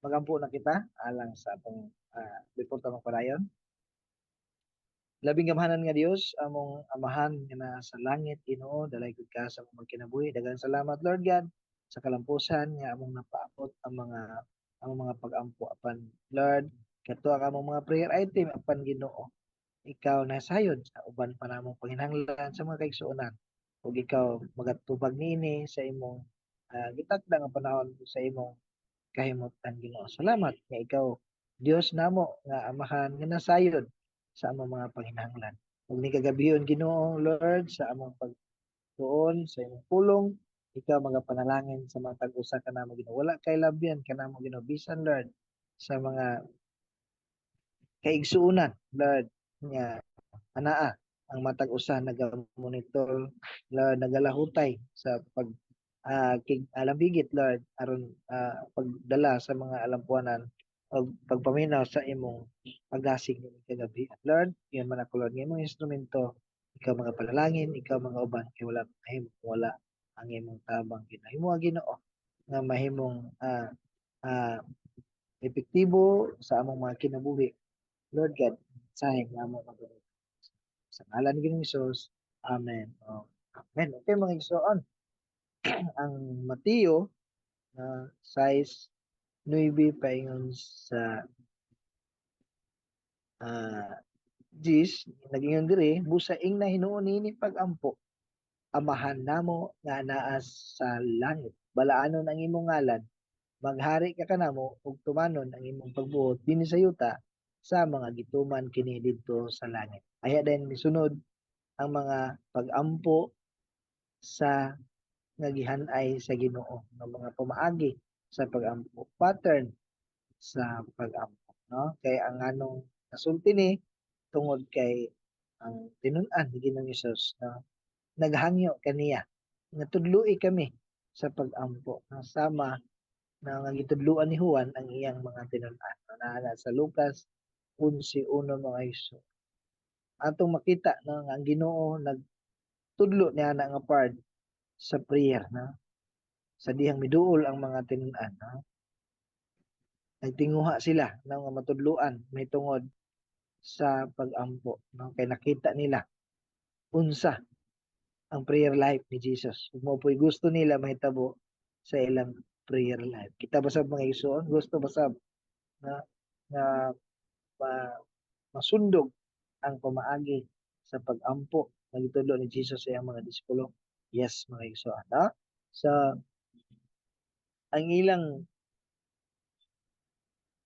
Magampo na kita alang sa atong before ta magpadayon. Labing gamhanan nga Dios, among Amahan nga naa sa langit, Ginoo, dalaygon ka sa among kinabuhi. Daghang salamat, Lord God, sa kalampusan nga among napaabot ang mga pag-ampo apan, Lord, kato ang among mga prayer item apan, Ginoo, ikaw nasayod sa uban pa namong panginahanglan sa mga kaigsuonan ug ikaw magatubag niini sa imong gitakda nga panahon, sa imong kahimutan, Ginoo. Salamat nga ikaw Dios namo nga Amahan nga nasayod sa among mga panginahanglan. Ug ni kagabion, Ginoo, Lord, sa among pagtuon sa imong pulong, ikaw magapanalangin sa matag usa kanamo, Ginoo. Wala kay labyan kanamo, Ginoo, bisan, Lord, sa mga kaigsuonan, Lord, nga anaa ang matag usa naga-monitor, Lord, nagalahutay sa pag kig alambigit, Lord, aron pagdala sa mga alampuanan o pagpaminaw sa imong pagasig ni kagabi. Lord, ingon man ako, Lord, nga imong instrumento, ikaw mga panalangin, ikaw mga uban, kay wala mahimo kung wala ang imong tabang. Ginoo, Ginoo, nga mahimong epektibo sa among mga kinabuhi. Lord God, sahin nga among magamit. Sa ngalan ni Ginoong Hesus. Amen. Oh, amen. Okay, mga igsoon. Ang Mateo na 6:9 paingon sa 10, nagingon diri, "Busa ingna hinuon niini pag-ampo: Amahan namo nga naa sa langit, balaanon ang imong ngalan, maghari ka kanamo ug tumanon ang imong pagbuot dinhi sa yuta sama nga gituman kini didto sa langit." Aya din misunod ang mga pag-ampo sa nga gihanay sa Ginoo nga mga pamaagi sa pag-ampo, pattern sa pag-ampo, no? Kay ang anong nasulti ni tungod kay ang tinun-an ni Ginoong Hesus, no, naghangyo kaniya nga tudloi kami sa pag-ampo, no, sama na nga gitudloan ni Juan ang iyang mga tinun-an, no, naa sa Lucas 11:1, mga igsoon. Atong makita, no, nga ang Ginoo nagtudlo niya na nga part sa prayer, no, sa dihang miduol ang mga tinun-an, no, nagtinguha sila, no, nga matudloan may tungod sa pag-ampo, no, kay nakita nila unsa ang prayer life ni Jesus ug mao po'y gusto nila mahitabo sa ilang prayer life. Kita ba sab, mga igsoon, gusto ba sab na nga masundog ang pamaagi sa pag-ampo nga gitudlo ni Jesus sa iyang mga disipulo? Yes, mga igsoon, no? So ang ilang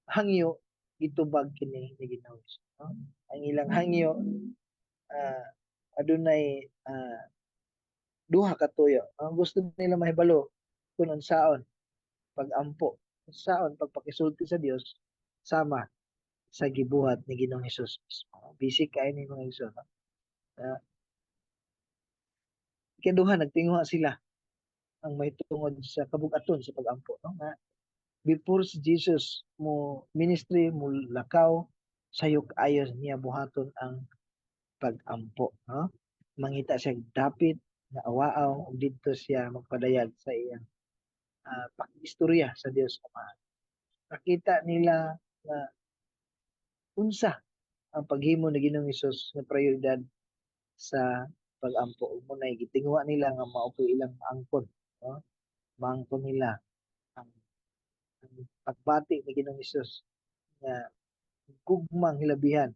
hangyo gitubag kini ni Ginoo, no? Ang ilang hangyo adunay duha ka tuyo. Ang gusto nila mahibalo kung unsaon pag-ampo, unsaon pagpakisulti sa Dios sama sa gibuhat ni Ginoong Hesus mismo. Basic kaayo ni, mga igsoon, no? Ikaduha, nagtinguha sila ang may tungod sa kabug-aton sa pag-ampo, no, nga before si Jesus mo ministry, mo lakaw, sayop ayo niya buhaton ang pag-ampo, no? Mangita siya dapit nga awaaw ug didto siya magpadayag sa iyang pakistorya sa Dios Ama. Nakita nila nga unsa ang paghimo ni Ginoong Hesus nga prioridad sa pag-ampo ug munay gitinguha nila nga mao po'y ilang maangkon, no? Maangkon nila ang pagbati ni Ginoong Hesus nga gugmang hilabihan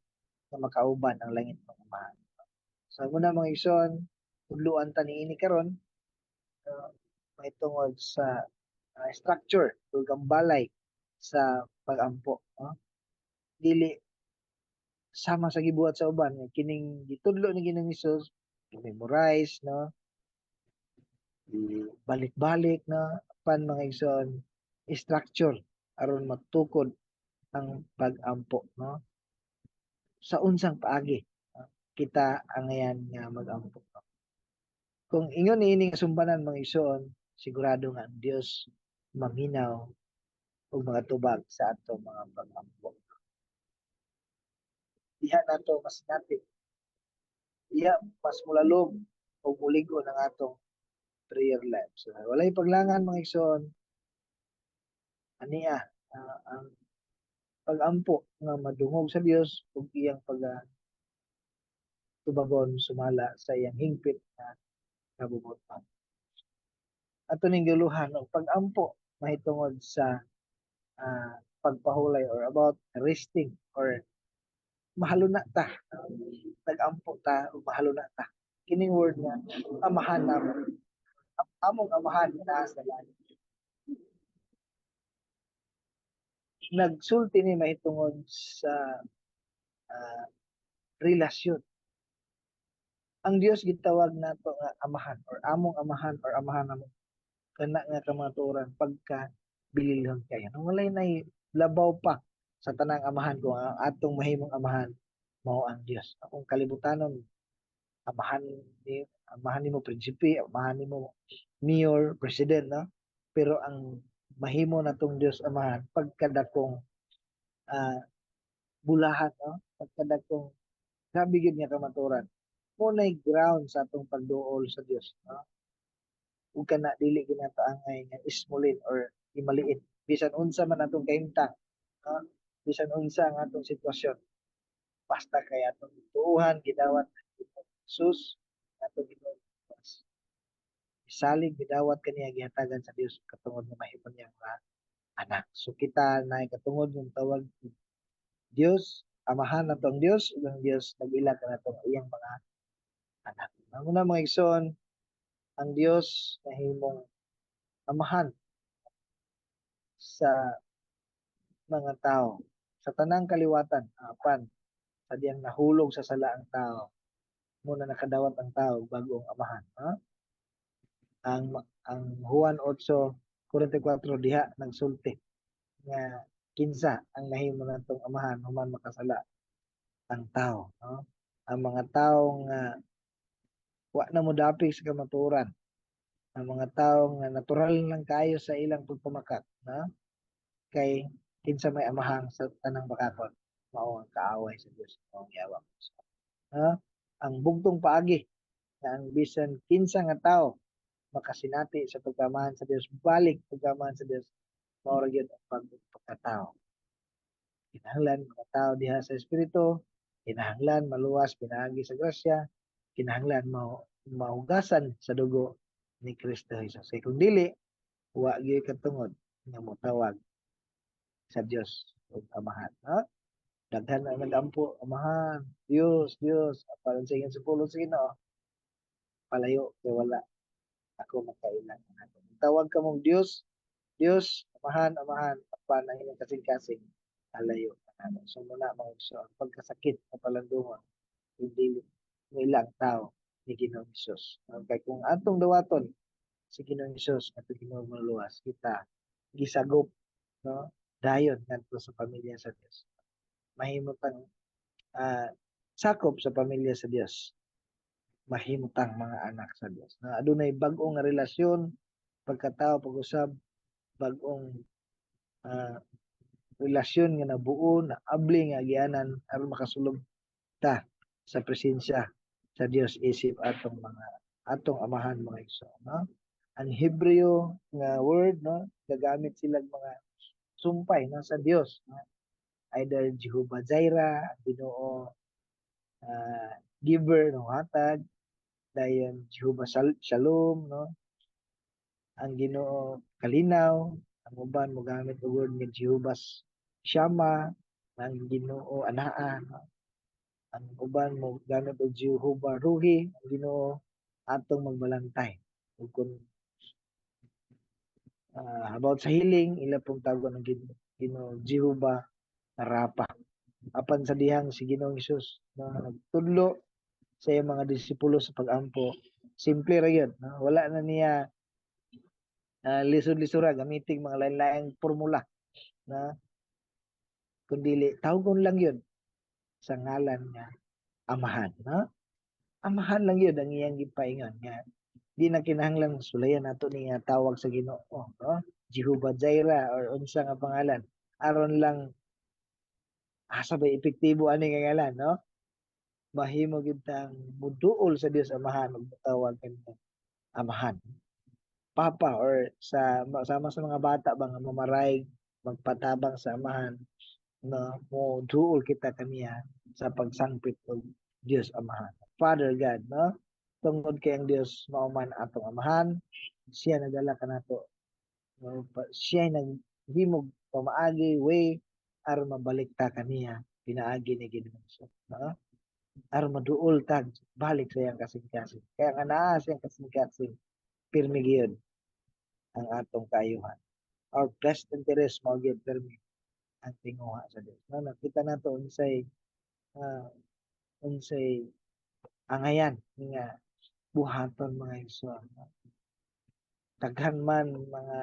nga makauban ang langit ng Amahan. So muna, mga igsoon, tudloan ta niini karon mahitungod sa structure ug ang balay sa pag-ampo, no? Dili sama sa gibuhat sa uban nga kining gitudlo ni Ginoong Hesus, memorize, no, balik-balik na pan, mga igsoon, structure aron matukod ang pag-ampo, no? Sa unsang paagi, no, kita angayan nga mag-ampo, no? Kung ingon niini nga sumbanan, mga igsoon, sigurado nga ang Dios maminaw ug magatubag sa ato mga pag-ampo. Diha nato mas sinati, diha mas mulalom o mulig-on ang atong prayer life. So walay paglangan, mga igsoon. Ania ang pag-ampo nga madungog sa Dios ug iyang pag tubagon sumala sa iyang hingpit nga kabubut-on. Ato ning guluhan og pag-ampo mahitungod sa pagpahulay or about resting or mahaluna ta. Nag-ampo ta ug mahaluna ta. Kining word nga "Amahan namo", "Among Amahan nga naa sa langit". Nagsulti ni mahitungod sa relasyon. Ang Dios gitawag nato nga Amahan or "Among Amahan" or "Amahan namo". Kana nga kamatuoran, pagka bililhon kayo. No, walay nay labaw pa sa tanang amahan kung ang atong mahimong amahan mao ang Dios. Akong kalibutanon, amahan nimo prinsipe, amahan nimo mayor, president, no? Pero ang mahimo natong Dios Amahan, pagkadakong bulahan, no? Pagkadakong grabe gyud nga kamatuoran. Mao nay ground sa atong pagduol sa Dios, no? Ug kana dili ginato angay nga ismulin or imaliit bisan unsa man atong kahimtang, no? Bisan unsa ang atong sitwasyon, basta kay atong tuuhan, gidawat Jesus atong Ginoo, isalig, gidawat kaniya, gihatagan sa Dios katungod nga mahimo niya nga anak. So kita na katungod ng tawag Dios Amahan natong Dios, ug ang Dios nag-ila kanatong iyang mga anak. Mao na, mga igsoon, ang Dios nahimong Amahan sa mga tao sa tanang kaliwatan, apan sa diyang nahulog sa sala ang tao, mao na nakadawat ang tao bag-ong amahan, ha? Ang Juan 8:44 diha nagsulti nga kinsa ang nahimo natong amahan human makasala ang tao, no? Ang mga tao nga wa na modapik sa kamatuoran, ang mga tao nga natural lang kayo sa ilang pagpamakak, no? Kay kinsa may amahang sa tanang bakakon, mao ang kaaway sa Dios, mao ang yawa, ha? Ang bugtong paagi nga ang bisan kinsa nga tao makasinati sa pagkamahan sa Dios, balik pagkamahan sa Dios, mao ra gyud ang pagkatao. Kinahanglan mga tao diha sa espiritu, kinahanglan maluwas pinaagi sa grasya, kinahanglan mao mahugasan sa dugo ni Kristo Jesus. Kay kung dili, wa gyud katungod nga motawag sa Dios ug Amahan, ha? Daghan ang nagampo, "Amahan, Dios, Dios," apan sa ingon sa pulong sa Ginoo, "Palayo kay wala ako makaila kanako." Tawag ka mong "Dios, Dios, Amahan, Amahan," apan ang inyong kasing-kasing, "Palayo kanako." So mao na, mga igsoon, ang pagkasakit sa palandungon kung dili mo ilang tao ni Ginoong Hesus. Kay kung atong dawaton si Ginoong Hesus at Ginoong maluwas, kita gisagop, no, dayon ngadto sa pamilya sa Dios. Mahimo tang sakop sa pamilya sa Dios. Mahimo tang mga anak sa Dios. Na adunay bag-o nga relasyon pagkatao, pag-usab bag-ong relasyon nga nabuo, na abli nga agianan aron makasulod ta sa presensya sa Dios isip atong mga atong Amahan, mga igsoon, no? Ang Hebreo nga word, no, gagamit sila mga sumpay, no, sa Dios, no? Either Jehovah Jireh, ang Ginoo giver, no, hatag, dayon Jehovah Shalom, no, ang Ginoo kalinaw. Ang uban mogamit og word nga Jehovah Shammah, ang Ginoo anaa, no? Ang uban mo gamit og Jehovah Ruhi, ang Ginoo atong magbalantay. Ug kung about sa healing, ila pong tawag ng Ginoo Jehovah Rapha. Apan sa dihang si Ginoong Hesus na nagtudlo sa iyang mga disipulo sa pag-ampo, simple ra gyud, no? Wala na niya lisod-lisura gamitin mga lain-laing formula na kundili tawgon lang yun sa ngalan nga Amahan, no? Amahan lang yun ang iyang gipaingon nga di na kinahanglan sulayan nato niya tawag sa Ginoo, no, Jehovah Jireh or unsa nga pangalan, aron lang asa ba epektibo ani nga ngalan, no? Mahimo gyud tang muduol sa Dios Amahan ug motawag kaniya Amahan, Papa, or sa sama sa mga bata ba nga mamarayg. Magpatabang sa Amahan na mo duol kita kaniya sa pagsangpit og Dios Amahan. Father God, no? Tungod kay ang Dios mao man atong Amahan, siya nagdala kanato. No, siya naghimog pamaagi, way aron mabalik ta kaniya pinaagi ni Ginoo. So, no? Aron maduol ta balik sa iyang kasing-kasing. Kaya nga naa sa iyang kasing-kasing, pirmi gyud ang atong kaayuhan. Our best interest mao gyud pirmi ang tinguha sa Dios. No, nakita nato unsay angayan nga buhaton, mga igsoon. No? Daghan man mga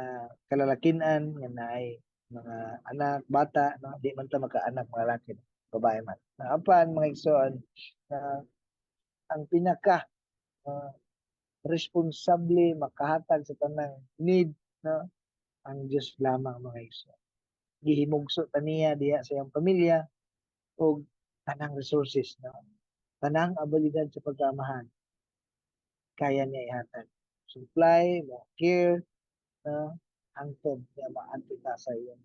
kalalakinan nga naay mga anak, bata, no? Di man ta makaanak mga lalaki, babae man. Na apan, mga igsoon, na ang pinaka responsable makahatag sa tanang need, no, ang Dios lamang, mga igsoon. Gihimugso ta niya diha sa iyang pamilya og tanang resources, no, tanang abilidad sa pagkaamahan kaya niya ihatag, supply mo, care, no, hangtod nga maadto ta sa iyong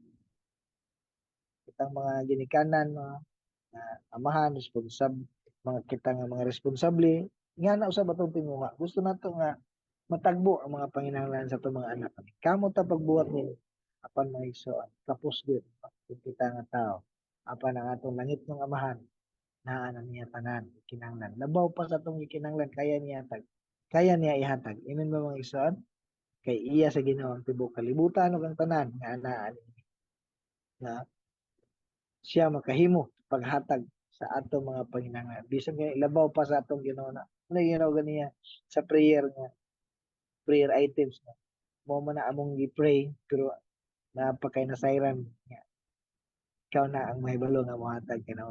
kitang mga ginikanan, no, na amahan responsab mga kita nga mga responsable nga na usab atong tinguha. Gusto nato nga matagbo ang mga panginahanglan sa atong mga anak. Kamot ta pagbuhat ni, apan, mga igsoon, kapos gyud kung kita nga tao. Apan ang atong langitnong Amahan, naa na niya tanan kinahanglan. Labaw pa sa atong gikinahanglan, kaya niya hatag, kaya niya ihatag. Amen ba, mga igsoon? Kay iya sa Ginoo ang tibuok kalibutan ug ang tanan nga anaa niini. Na siya makahimo paghatag sa atong mga panginahanglan bisan kay labaw pa sa atong Ginoo. Na ano Ginoo ganiya sa prayer nga prayer items nga mo man na among gi-pray, pero naa pa kay nasayran nga ikaw na ang mahibalo nga mohatag kina,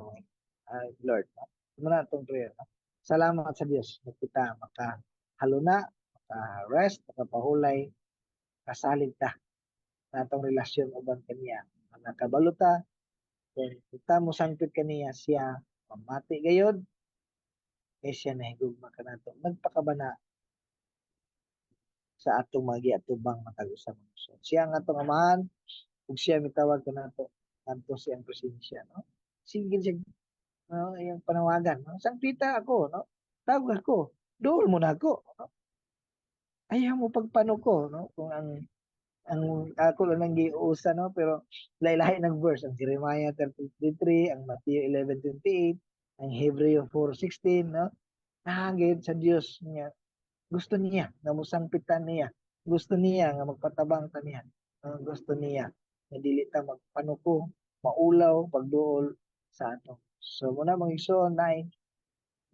Lord, no? Mo na atong prayer, no? Salamat sa Dios nga kita maka haluna, maka rest, makapahulay, kasalig ta na atong relasyon uban kaniya. Nakabalo ta kung kita mo sangpit kaniya, siya mamati gayod kay siya nahigugma kanato, nagpakabana sa atong mga giatubang matag usa, mga igsoon. Siya ang atong Amahan ug siya mitawag kanato ngadto sa iyang presensya, no? Sige siya, no, iyang panawagan, no? Sangpita ako, no? Tawag ako, duol mo na ako, no? Ayaw mo pagpanuko, no? Kung ang ako lang nang giusa, no, pero lahi-lahi ng verse ang Jeremiah 33, ang Matthew 11:28, ang Hebreo 4:16, no? Nahagid sa Dios nga gusto niya nga mosangpitan niya, gusto niya nga magpatabang ta niya, no? Gusto niya nga dili ta magpanuko, maulaw pagduol sa ato. So muna, mga igsoon, na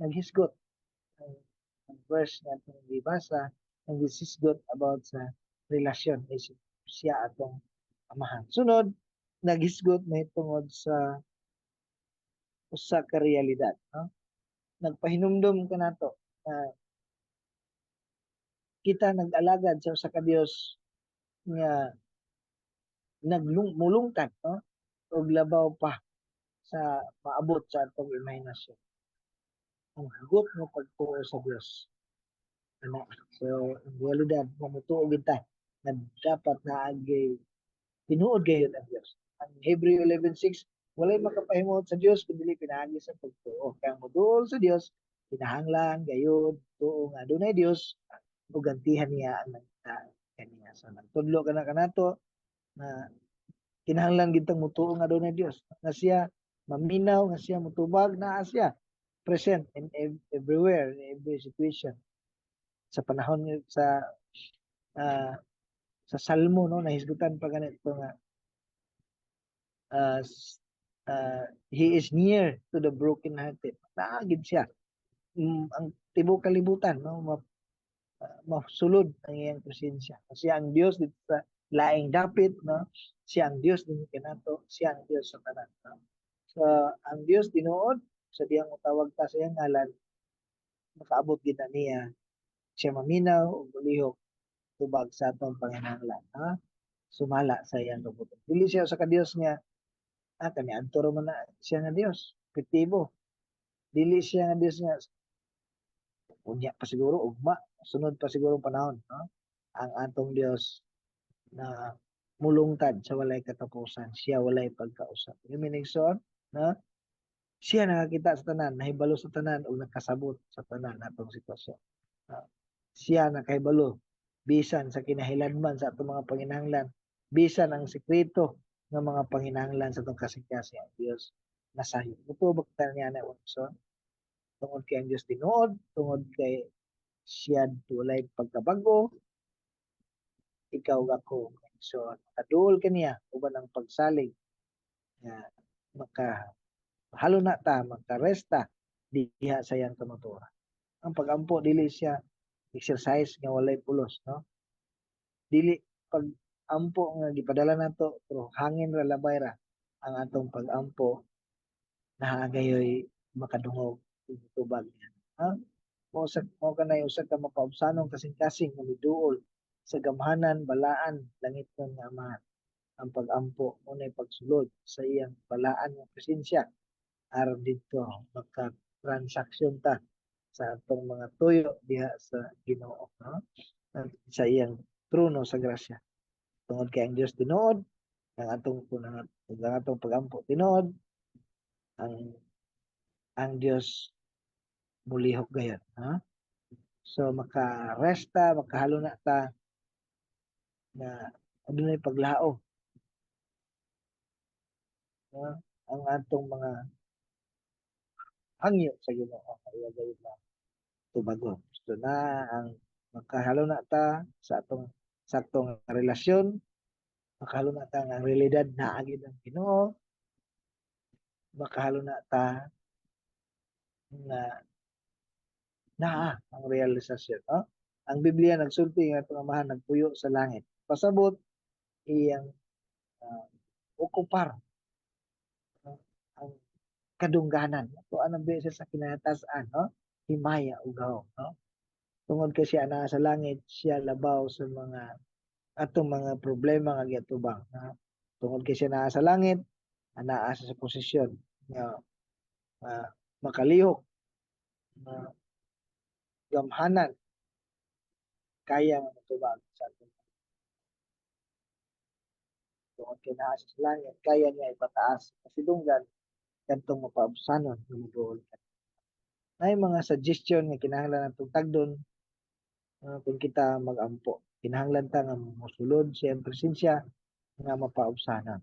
naghisgot ang verse nga atong gibasa, naghisgot about sa relasyon is siya atong Amahan. Sunod, naghisgot may tungod sa usa ka realidad, no? Nagpahinumdom kanato na kita nag-alagad sa usa ka Dios nga nagmulungtad, no, og labaw pa sa maabot sa atong imahinasyon. Ang hugot nga pagtuo sa Dios. Ana, so ang realidad nga motuo gid ta nga dapat naagay tinuod gayud ang Dios. Ang Hebreo 11:6, walay makapahimuot sa Dios kun dili pinaagi sa pagtuo. Kaya moduol sa Dios, kinahanglan gayud tuo nga adunay Dios ug gantihan niya ang nangita kaniya. So nagtudlo ka na kanato na kinahanglan gid tang motuo nga adunay Dios, nga siya maminaw, nga siya motubag, naa siya present in everywhere, in every situation. Sa panahon nga sa Salmo, no, nahisgutan pa ganito nga he is near to the broken hearted. Naa gid siya. Ang tibuok kalibutan, no, masulod ang iyang presensya. Siya ang Dios dito sa laing dapit, no? Siya ang Dios din kanato, siya ang Dios sa tanan, no? So ang Dios tinuod sa diyang motawag ta sa iyang ngalan, makaabot gid na niya. Siya maminaw ug mulihok tubag sa atong panginahanglan, ha? Sumala sa iyang kabubut-on. Dili siya sa ka Dios nga kani adto ra man na siya nga Dios, epektibo. Dili siya nga Dios nga unya pa siguro, ugma, sunod pa siguro panahon, no? Ang atong Dios na Mulungtad sa walay katapusan, siya walay pagkausab. Amen, igsoon, no? Siya nakakita sa tanan, nahibalo sa tanan ug nakasabot sa tanan natong sitwasyon. No? Siya nakahibalo bisan sa kinahilanman sa atong mga panginahanglan, bisan ang sekreto ng mga panginahanglan sa atong kasing-kasing, ang Dios nasayo. Mutuo ba kita niya na, so? Tungod kay ang Dios tinuod, tungod kay siya walay pagkabago, ikaw ug ako, so makaduol kaniya uban ang pagsalig nga maka halo na ta, makaresta diha sa iyang kamatuoran. Ang pagampo, dili siya exercise nga walay pulos, no? Dili pag ampo nga gipadala nato pero hangin ra, labay ra. Ang atong pagampo naa gayoy makadungog ug tubag niya. Ha? Mo sa mo kanay usa ka mapaubsanong kasing-kasing nga miduol sa gamhanan, balaan, langitnon nga Amahan. Ang pagampo mo nay pagsulod sa iyang balaan nga presensya aron didto maka transaksyon ta sa atong mga tuyo diha sa Ginoo, no? Sa iyang trono sa grasya. Tungod kay ang Dios tinuod, ang atong pagampo tinuod, ang Dios mulihok gayon, ha? So makaresta, makahalo na ta na adunay paglaom, no? Ang atong mga hangyo sa Ginoo kaya gayon na tubagon. So na ang makahalo na ta sa atong saktong relasyon, makahalo na ta nga ang realidad naa gyud ang Ginoo, makahalo na ta nga naa ang realisasyon, no? Ang Biblia nagsulti nga atong Amahan nagpuyo sa langit. Pasabot iyang okupar, no, ang kadungganan. Ato anang beses sa kinatasan, no? Himaya ug gahom, no? Tungod kay siya naa sa langit, siya labaw sa mga atong mga problema nga giatubang, no? Tungod kay siya naa sa langit, anaa siya sa posisyon nga makalihok na gamhanan, kaya nga matubag sa atong. Tungod kay naa siya sa langit, kaya niya ipataas kasidunggan kadtong mapaubsanon nga moduol. Nay mga suggestion nga kinahanglan natong tagdon kung kita magampo. Kinahanglan ta nga mosulod sa iyang presensya nga mapaubsanon.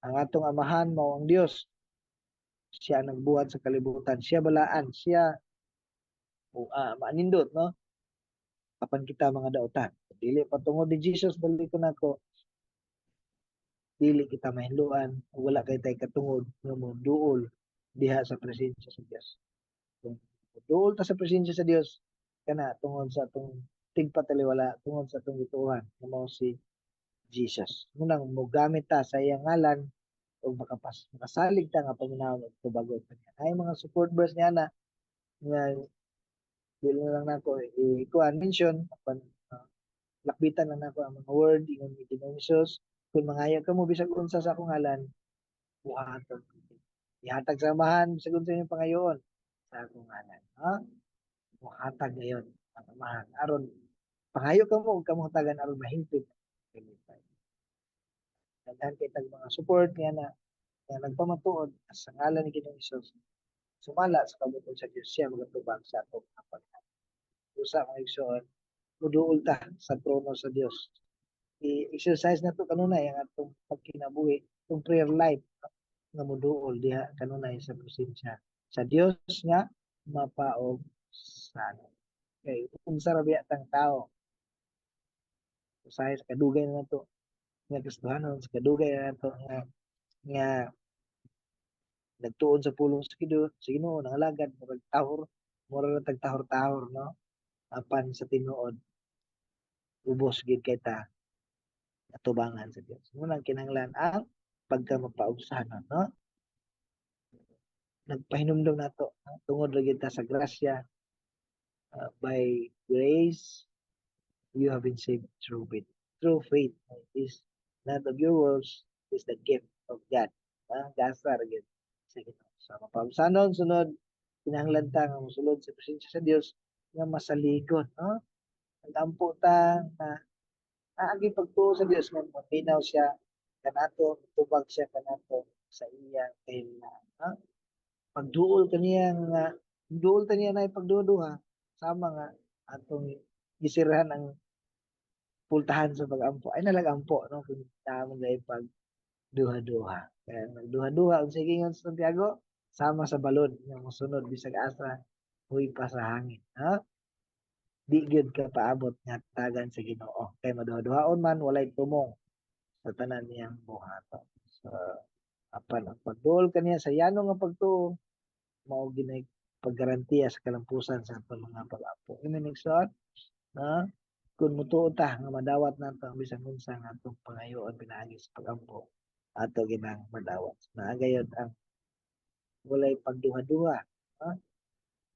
Ang atong Amahan mao ang Dios. Siya ang nagbuhat sa kalibutan, siya balaan, siya maanindot, no? Apan kita mga dautan. Dili patungod ni Jesus, balik ko nako, dili kita mahinluan, wala kay tay katungod nga moduol diha sa presensya sa Dios. Kung duol ta sa presensya sa Dios kana tungod sa atong tigpataliwala, tungod sa atong gituohan nga mao si Jesus. Munang mogamit ta sa iyang ngalan ug makasalig ta nga paminawon og tubagon kaniya. Ay mga support verse niya na nga dili na lang nako i-kuan mention, apan lakbitan lang nako ang mga word. Ingon ni Ginoong Hesus, "Kung mangayo kamo bisag unsa sa akong ngalan, buhaton." Ihatag sa Amahan bisag unsa inyong pangayoon sa akong ngalan. Ha? Muhatag ngayon ang Amahan aron pangayo kamo ug kamo hatagan aron mahingpit kalipay. Daghan kay tag mga support niya na nga nagpamatuod sa ngalan ni Ginoong Hesus, sumala sa kabubut-on sa Dios, siya magatubag sa atong mga pagkain. Usa, mga igsoon, muduol ta sa trono sa Dios. I-exercise na to kanunay ang atong pagkinabuhi, itong prayer life nga muduol diha kanunay sa presensya sa Dios nga mapaubsanon. Kay unsa ra biya tang tao? Usahay sa kadugay na nato nga Kristohanon, sa kadugay na nato nga nagtuon sa pulong sa Ginoo, nangalagad, murag tahor, murag ra tag tahor-tahor, no? Apan sa tinuod, ubos gid kay ta atubangan sa Dios. Munang kinahanglan ang pagka mapaubsanon, no? Nagpahinumdom nato, no? Tungod ra gyud ta sa grasya, by grace you have been saved through faith. Through faith is not of your works, is the gift of God. Gasa ra gyud sa Ginoo. So mapaubsanon, sunod, kinahanglan ta nga mosulod sa presensya sa Dios nga masaligon, no? Nagampo ta na Naagi pagtuo sa Dios nga maminaw siya kanato, tubag siya kanato sa iya kahilingan. Ha? Pagduol kaniya nga duol ta niya na pagduduha, sama nga atong gisirhan ang pultahan sa pag-ampo. Ay nalag ampo, no, kung naa man gay pag duha-duha. Kaya nagduha-duha unsa giingon sa Santiago, sama sa balon nga mosunod bisag asa, huy pa sa hangin. Ha? Di gyud ka paabot nga tagan sa Ginoo. Kay maduha-duhaon man, walay tumong sa tanan niyang buhaton. So, apan ang pagduol kaniya sa yano nga pagtuo, mao ginay paggarantiya sa kalampusan sa atong mga pag-ampo. Amen, igsoon? Na kung mutuo ta nga madawat nato ang bisan unsa nga atong pangayoon pinaagi sa pag-ampo, ato ginang madawat. Naa gayod ang walay pagduha-duha, ha,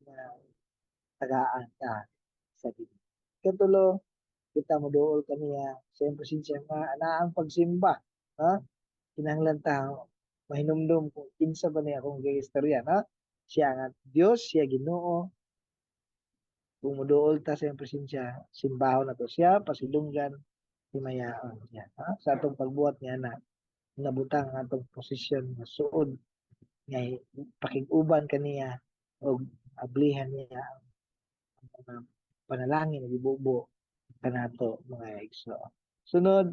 na tagaan ka sa Ginoo. Katulo, kita moduol kaniya sa iyang presensya nga anaa ang pagsimba, ha? Kinahanglan ta mahinumdum kung kinsa ba niya akong giistorya, ha? Siya nga Dios, siya Ginoo. Kung moduol ta sa iyang presensya, simbahon nato siya, pasidunggan, himayaon siya, ha? Sa atong pagbuhat niya na nabutang ang atong posisyon nga suod nga pakig-uban kaniya og ablihan niya ang mga panalangin nga gibubo kanato, mga igsoon. Sunod,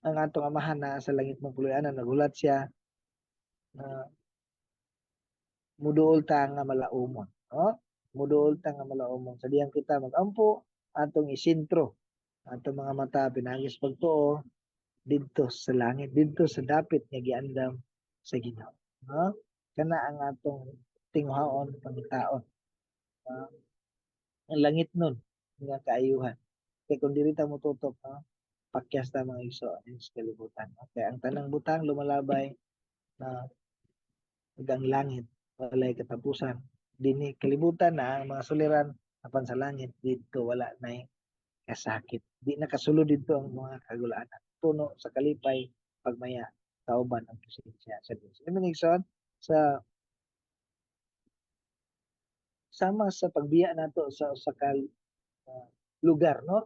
ang atong Amahan na sa langit mong puloy-anan, nagulat siya na muduol ta nga malaumon, no? Muduol ta nga malaumon. Sa diyang kita magampo, atong isentro atong mga mata pinaagi sa pagtuo didto sa langit, didto sa dapit nga giandam sa Ginoo, no? Kana ang atong tinguhaon, pangitaon. Ang langit nun nga kaayuhan. Kay kung diri ta motutok, no, pakyas ta, mga igsoon, sa kalibutan. Okay, ang tanang butang lumalabay na ug ang langit walay katapusan. Dinhi kalibutan na ang mga suliran, apan sa langit didto wala nay kasakit. Di nakasulod didto ang mga kagulaan. Puno sa kalipay, pagmaya, kauban ang presensya sa Dios. Amen, igsoon? Sa sama sa pagbiya nato sa usa ka lugar, no?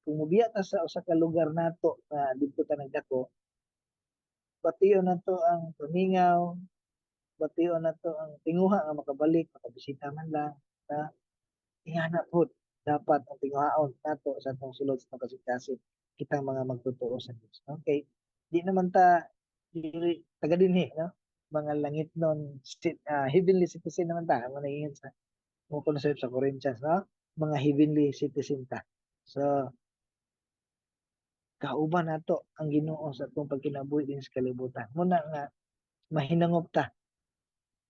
Kung mobiya ta sa usa ka lugar nato na didto ta nagdako, bation nato ang pamingaw, bation nato ang tinguha nga makabalik, makabisita man lang, na ingana pod dapat ang tinguhaon nato sa atong sulod sa atong kasing-kasing kitang mga magtotoo sa Dios. Okay, di naman ta diri taga dinhi, no? Mga langit nun, heavenly citizen naman ta, mo naging sa mo concept sa Corinthians, no? Mga heavenly citizen ta. So, kauban nato ang Ginoo sa atong pagkinabuhi din sa kalibutan. Muna nga mahinangop ta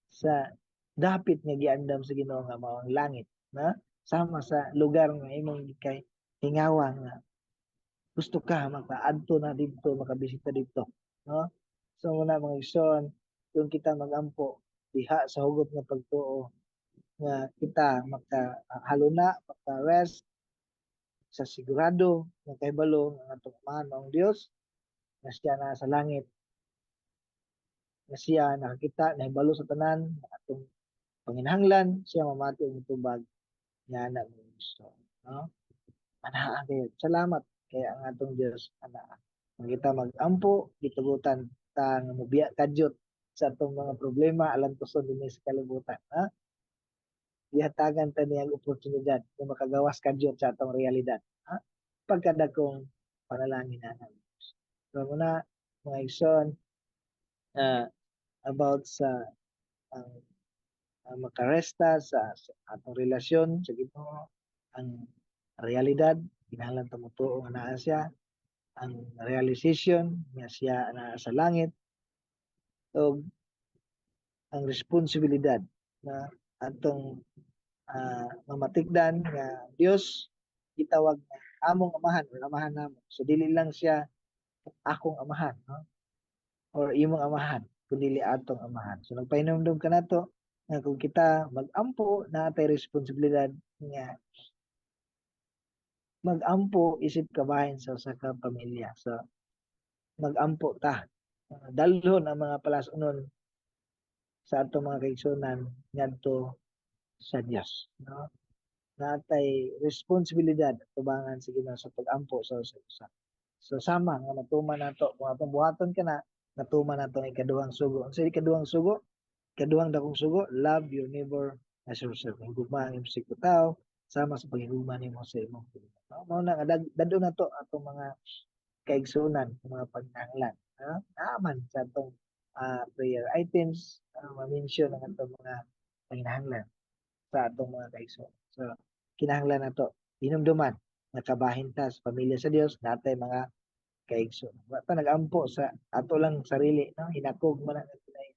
sa dapit nga giandam sa Ginoo nga mao ang langit, na sama sa lugar nga imong kay hingawa nga gusto ka makaadto na didto, makabisita didto, no? So muna, mga igsoon, kung kita magampo diha sa hugot nga pagtuo nga kita makahaluna, maka-rest sa sigurado nga kahibalo nga atong Amahan ang Dios, nga siya na sa langit, nga siya nakakita, nahibalo sa tanan nga atong panginahanglan, siya mamati og mitubag nga ana mo gusto, no? Anaa kayo. Salamat kay ang atong Dios anaa. Kung kita magampo, gitugutan ta nga mobiya kadyot sa atong mga problema alantuson dinhi sa kalibutan, ha? Gihatagan ta niya ang oportunidad nga makagawas kadyot sa atong realidad, ha, pagkadakong panalangin na namin. So muna, mga igsoon, about sa ang makaresta sa atong relasyon sa Ginoo, ang realidad, kinahanglan ta motuo nga naa siya, ang realization nga siya naa sa langit, ug ang responsibilidad na atong mamatikdan nga Dios gitawag na among Amahan or Amahan namo. So dili lang siya akong Amahan, no, or imong Amahan, kundi atong Amahan. So nagpahinumdum kanato nga kung kita magampo, naa tay responsibilidad nga magampo isip kabahin sa usa ka pamilya. So magampo ta. Dalhon ang mga palas-unon sa atong mga kaigsuonan ngadto sa Dios, no? Natay responsibilidad tubangan sa Ginoo sa pag-ampo sa usa. So sama nga matuman nato, kung atong buhaton kana, natuman nato ang ikaduhang sugo. Unsa ikaduhang sugo? Ikaduhang dakong sugo, love your neighbor as yourself. Higugma ang imong tao sama sa paghigugma nimo sa imong kaugalingon. No? Mao na nga dad-on nato atong mga kaigsunan, mga pagkinahanglan. No? Naaman sa atong prayer items, ma-mention ang atong mga panginahanglan sa atong mga kaigsunan. So, kinahanglan nato hinumduman nga kabahin ta sa pamilya sa Dios, natay mga kaigsoon. Wa ta nagampo sa ato lang sarili, no? Hinakog man ang kinay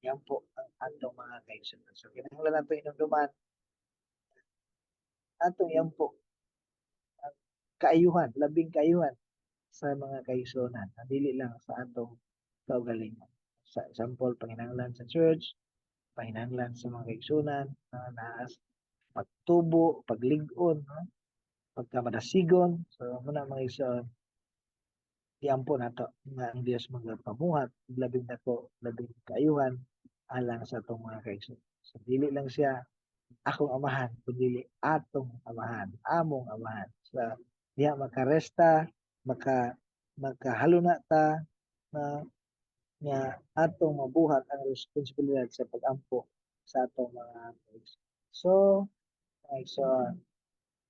iampo ang atong mga kaigsoon. So kinahanglan nato hinumduman atong iampo ang kaayuhan, labing kaayuhan sa mga kaigsuonan, dili lang sa atong kaugalingon. Sa example, panginahanglan sa church, panginahanglan sa mga kaigsuonan, naas pagtubo, paglig-on, no? Pagkamadasigon. So, muna mga igsoon, iampo nato nga ang Dios magapamuhat labing dako, labing kaayuhan alang sa atong mga kaigsoon. So, dili lang siya akong amahan, kundi atong amahan, among amahan. So, diha makaresta, makahaluna ta na nga atong mabuhat ang responsibilidad sa pag-ampo sa atong mga kaigsoon. So, mga igsoon,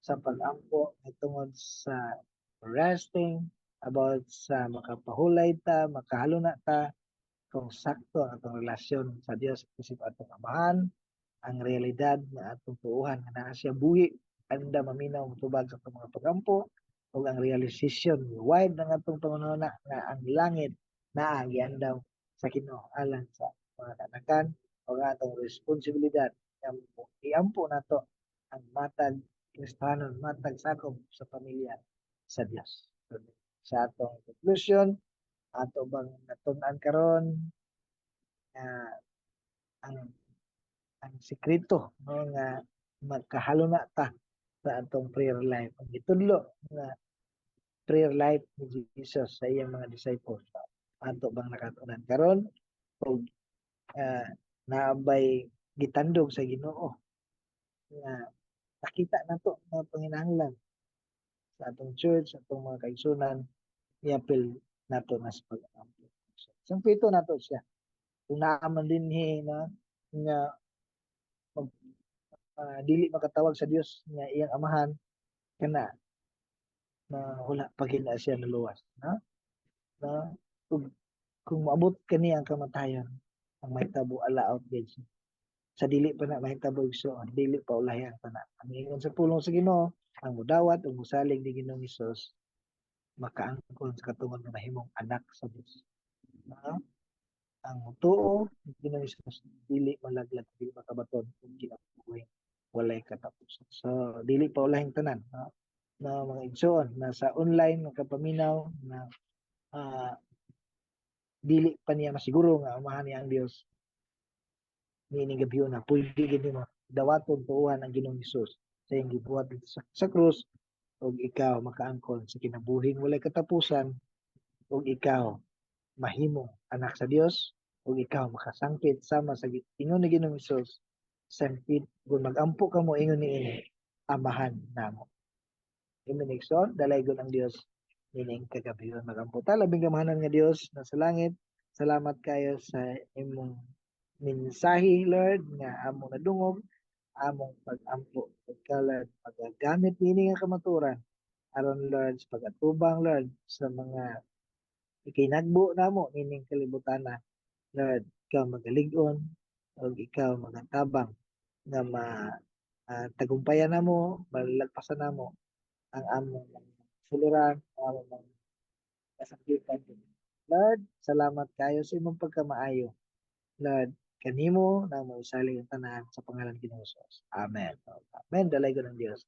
sa pag-ampo tungod sa resting, about sa makapahulay ta, makahaluna ta kung sakto ang atong relasyon sa Dios isip atong amahan, ang realidad nga atong tuuhan nga naa siya buhi, anda maminaw, motubag sa atong mga pagampo, ug ang realization wide ang atong pangunahuna nga ang langit naa giandam sa Ginoo alang sa mga kanakan, ug ang atong responsibilidad nga iampo nato ang matag Kristohanon, matag sakop sa pamilya sa Dios. Sa atong conclusion, ato bang natun-an karon nga ang sekreto, no, nga magkahaluna ta sa atong prayer life, ang gitudlo nga prayer life ni Jesus sa iyang mga disciples, ato bang nakatunan karon og naabay gitandog sa Ginoo nga nakita nato nga panginahanglan sa atong church, sa atong mga kaigsunan, iapil nato na sa pag-ampo. So, sangpito nato siya. Kung naa man dinhi na nga dili makatawag sa Dios nga iyang amahan, kana na wala pa gina siya naluwas, no? Na kung maabot kani ang kamatayon, ang mahitabo, alaot gid siya. Sa dili pa na mahitabo, igsoon, dili pa ulahi ang tanan. Ang ingon sa pulong sa Ginoo, ang mudawat ug mosalig ni Ginoong Hesus makaangkon sa katungod nga mahimong anak sa Dios. No? Ang mutuo ni Ginoong Hesus dili malaglag, dili makabaton og kinabuhi walay katapusan. So dili pa ulahing tanan, no? Na mga igsoon na sa online makapaminaw na dili pa niya masiguro nga amahan niya ang Dios niining gabi na, pwede gid nimo dawaton, tuohan ang Ginoong Hesus sa iyang gibuhat dito sa krus ug ikaw makaangkon sa kinabuhing walay katapusan ug ikaw mahimong anak sa Dios ug ikaw makasangpit sama sa ingon ni Ginoong Hesus, sangpit kung magampo kamo ingon niini, "Amahan namo." Amen, igsoon. Dalaygon ang Dios nining kagabi. Magampo ta. Labing gamhanan nga Dios na sa langit, salamat kayo sa imong mensahe, Lord, nga among nadungog, among pag-ampo. Ikaw, Lord, paggamit niini nga kamaturan aron, Lord, sa pag-atubang, Lord, sa mga ikinagbo namo nining kalibutan. Lord, ikaw magalig-on ug ikaw magatabang nga ma tagumpayan namo, malagpasan namo ang among mga suliran, ang among mga kasakitan. Lord, salamat kayo sa imong pagkamaayo. Lord, kanimo namo isalig ang tanan sa pangalan ni Ginoo Jesus. Amen. Amen. Dalaygon ang Dios.